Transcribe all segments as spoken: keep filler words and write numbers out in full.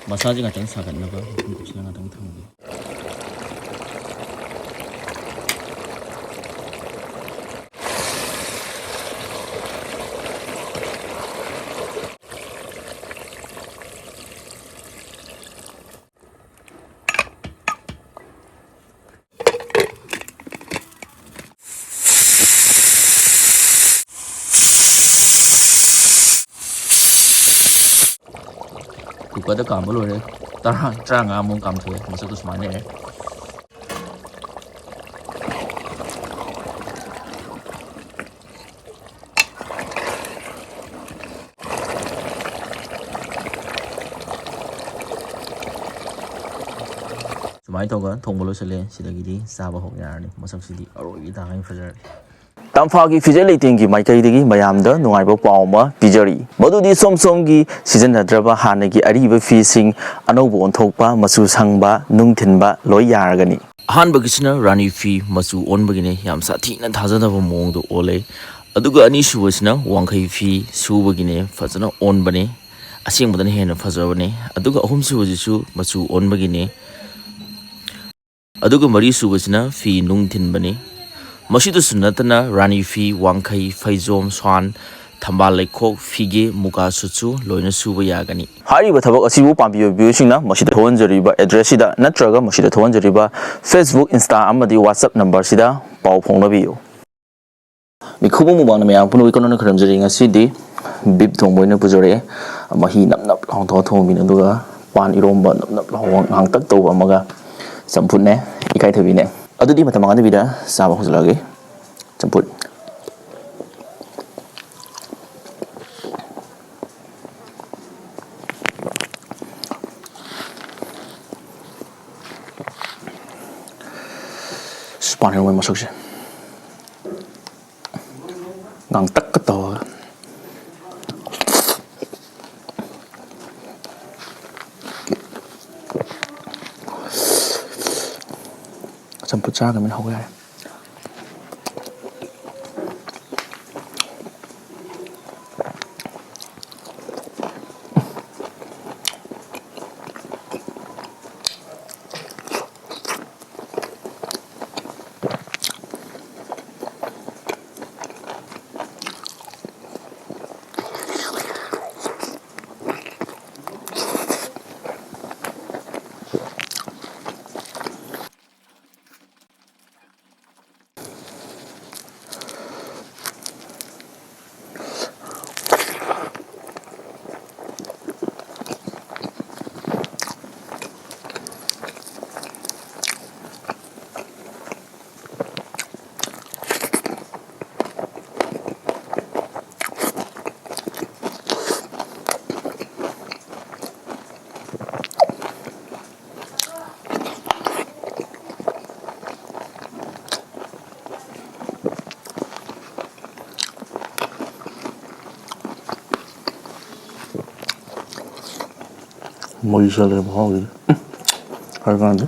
ꯃꯁꯥꯁꯦ ꯉꯥꯛꯇꯪ ꯁꯥꯒꯠꯅꯕ ꯃꯈꯨꯝ ꯀꯨꯞꯁꯤꯜꯂꯒ ꯉꯥꯛꯇꯪ ꯊꯝꯒꯦ꯫ ꯀꯨꯀꯔꯗ ꯀꯥꯝꯕ ꯂꯣꯏꯔꯦ꯫ ꯇꯔꯥ, ꯇꯔꯥꯃꯉꯥꯃꯨꯛ ꯀꯥꯝꯊꯣꯛꯑꯦ꯫ ꯃꯁꯛꯇꯣ ꯁꯨꯃꯥꯏꯅ ꯂꯩꯔꯦ꯫ ꯁꯨꯃꯥꯏꯅ ꯇꯧꯔꯒ ꯊꯣꯡꯕ ꯂꯣꯏꯁꯤꯜꯂꯦ꯫ ꯁꯤꯗꯒꯤꯗꯤ ꯆꯥꯕ ꯍꯧ ꯌꯥꯔꯅꯤ꯫ ꯃꯁꯛꯁꯤꯗꯤ ꯑꯔꯣꯏꯕꯤ ꯇꯥꯡꯉꯩ ꯐꯖꯔꯦ꯫ ꯇꯝꯐꯥꯒꯤ ꯐꯤꯖꯦꯠ ꯂꯩꯇꯦꯡꯒꯤ ꯃꯥꯏꯀꯩꯗꯒꯤ ꯃꯌꯥꯝꯗ ꯅꯨꯡꯉꯥꯏꯕ ꯄꯥꯎ ꯑꯃ ꯄꯤꯖꯔꯤ꯫ ꯃꯗꯨꯗꯤ ꯁꯣꯝ ꯁꯣꯝꯒꯤ ꯁꯤꯖꯤꯟꯅꯗ꯭ꯔꯕ ꯍꯥꯟꯅꯒꯤ ꯑꯔꯤꯕ ꯐꯤꯁꯤꯡ ꯑꯅꯧꯕ ꯑꯣꯟꯊꯣꯛꯄ, ꯃꯆꯨ ꯁꯪꯕ, ꯅꯨꯡ ꯊꯤꯟꯕ ꯂꯣꯏ ꯌꯥꯔꯒꯅꯤ꯫ ꯑꯍꯥꯟꯕꯒꯤꯁꯤꯅ ꯔꯥꯅꯤ ꯐꯤ ꯃꯆꯨ ꯑꯣꯟꯕꯒꯤꯅꯦ꯫ ꯌꯥꯝ ꯁꯥꯊꯤꯅ ꯊꯥꯖꯗꯕ ꯃꯑꯣꯡꯗ ꯑꯣꯜꯂꯦ꯫ ꯑꯗꯨꯒ ꯑꯅꯤꯁꯨꯕꯁꯤꯅ ꯋꯥꯡꯈꯩ ꯐꯤ ꯁꯨꯕꯒꯤꯅꯦ꯫ ꯐꯖꯅ ꯑꯣꯟꯕꯅꯦ꯫ ꯑꯁꯦꯡꯕꯗꯅ ꯍꯦꯟꯅ ꯐꯖꯕꯅꯦ꯫ ꯑꯗꯨꯒ ꯑꯍꯨꯝꯁꯨꯕꯁꯤꯁꯨ ꯃꯆꯨ ꯑꯣꯟꯕꯒꯤꯅꯦ꯫ ꯑꯗꯨꯒ ꯃꯔꯤꯁꯨꯕꯁꯤꯅ ꯐꯤ ꯅꯨꯡ ꯊꯤꯟꯕꯅꯤ꯫ ꯃꯁꯤꯗꯁꯨ ꯅꯠꯇꯅ ꯔꯥꯅꯤ ꯐꯤ, ꯋꯥꯡꯈꯩ, ꯐꯩꯖꯣꯝ, ꯁ꯭ꯋꯥꯟ, ꯊꯝꯕꯥꯜ ꯂꯩꯈꯣꯛ, ꯐꯤꯒꯦ, ꯃꯨꯒꯥ ꯁꯨꯠꯁꯨ ꯂꯣꯏꯅ ꯁꯨꯕ ꯌꯥꯒꯅꯤ꯫ ꯍꯥꯏꯔꯤꯕ ꯊꯕꯛ ꯑꯁꯤꯕꯨ ꯄꯥꯝꯕꯤꯕ ꯃꯤꯑꯣꯏꯁꯤꯡꯅ ꯃꯁꯤꯗ ꯊꯣꯛꯍꯟꯖꯔꯤꯕ address ꯁꯤꯗ ꯅꯠꯇ꯭ꯔꯒ ꯃꯁꯤꯗ ꯊꯣꯛꯍꯟꯖꯔꯤꯕ Facebook, Insta ꯑꯃꯗꯤ WhatsApp number ꯁꯤꯗ ꯄꯥꯎ ꯐꯥꯎꯅꯕꯤꯌꯨ꯫ ꯃꯤꯈꯨꯕ ꯃꯨꯛꯕꯥꯡꯅ ꯃꯌꯥꯝ ꯄꯨꯝꯅꯃꯛꯀꯤ ꯀꯣꯟꯅꯅ ꯈꯨꯔꯨꯝꯖꯔꯤ꯫ ꯉꯁꯤꯗꯤ beef ꯊꯣꯡꯕ ꯑꯣꯏꯅ ꯄꯨꯖꯔꯛꯑꯦ꯫ ꯃꯍꯤ ꯅꯞ ꯅꯞ ꯂꯥꯎꯅ ꯇꯧꯔ ꯊꯣꯡꯕꯤꯅꯦ, ꯑꯗꯨꯒ ꯄꯥꯟ ꯏꯔꯣꯝꯕ ꯅꯞ ꯅꯞ ꯂꯥꯎꯕ ꯉꯥꯡꯇꯛ ꯇꯧꯕ ꯑꯃꯒ, ꯆꯝꯐꯨꯠꯅꯦ, ꯏꯀꯥꯏꯊꯕꯤꯅꯦ꯫ ꯑꯗꯨꯗꯤ ꯃꯇꯝ ꯃꯥꯡꯍꯟꯗꯕꯤꯗ ꯆꯥꯕ ꯍꯧꯖꯤꯜꯂꯛꯑꯒꯦ꯫ ꯆꯝꯐꯨꯠ꯫ ꯑꯁ, ꯄꯥꯟ ꯏꯔꯣꯝꯕꯒꯤ ꯃꯁꯛꯁꯦ꯫ ꯉꯥꯡꯇꯛꯀ ꯇꯧꯔꯒ꯫ ꯆꯝꯐꯨꯠ ꯆꯥꯔꯒ ꯃꯤꯅ ꯍꯧꯕ ꯌꯥꯔꯦ꯫ ꯃꯣꯏꯁꯨ ꯂꯩꯔꯝꯕ ꯍꯥꯎꯈꯤꯗꯦ꯫ ꯍꯥꯏꯀꯥꯟꯗ꯫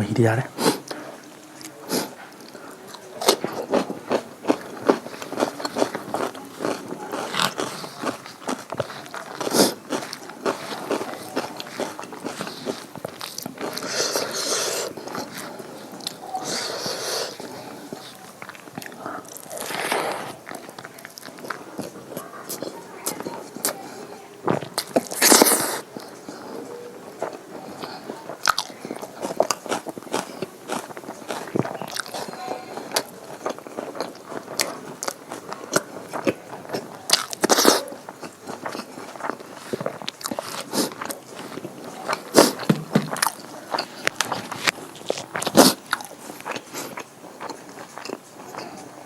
ꯁꯤꯗꯤ ꯌꯥꯔꯦ꯫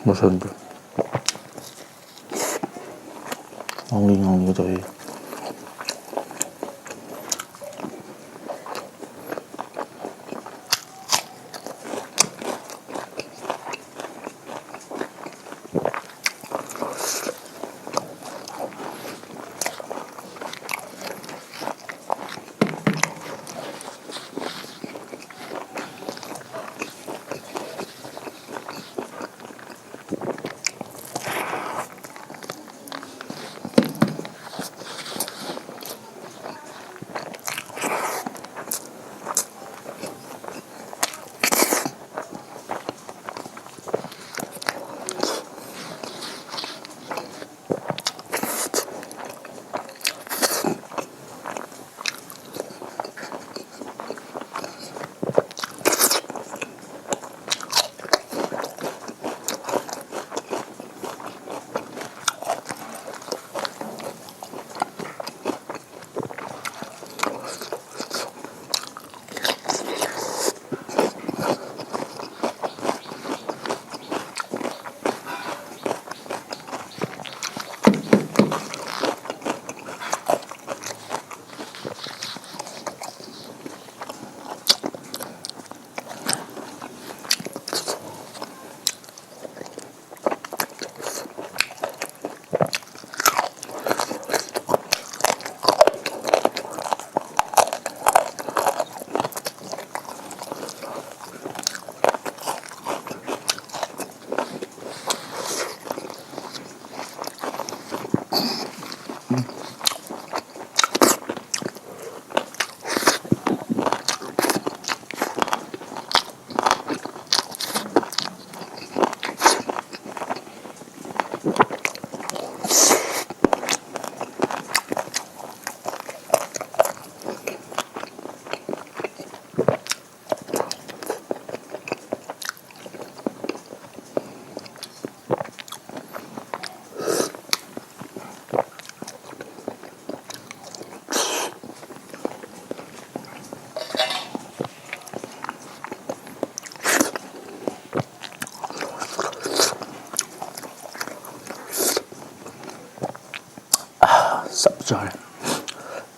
ꯃꯁꯟꯗꯣ ꯉꯥꯡꯂꯤ ꯉꯥꯡꯂꯤ ꯇꯧꯏ꯫ ꯆꯞ ꯆꯥꯔꯦ꯫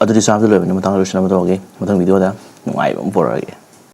ꯑꯗꯨꯗꯤ ꯆꯥꯕꯗ ꯂꯣꯏꯕꯅꯤ, ꯃꯇꯥꯡꯗ ꯂꯣꯏꯁꯤꯟꯅꯕ ꯇꯧꯔꯒꯦ꯫ ꯃꯊꯪ ꯚꯤꯗꯤꯑꯣꯗ ꯅꯨꯡꯉꯥꯏꯕ ꯑꯃ ꯄꯨꯔꯛꯑꯒꯦ꯫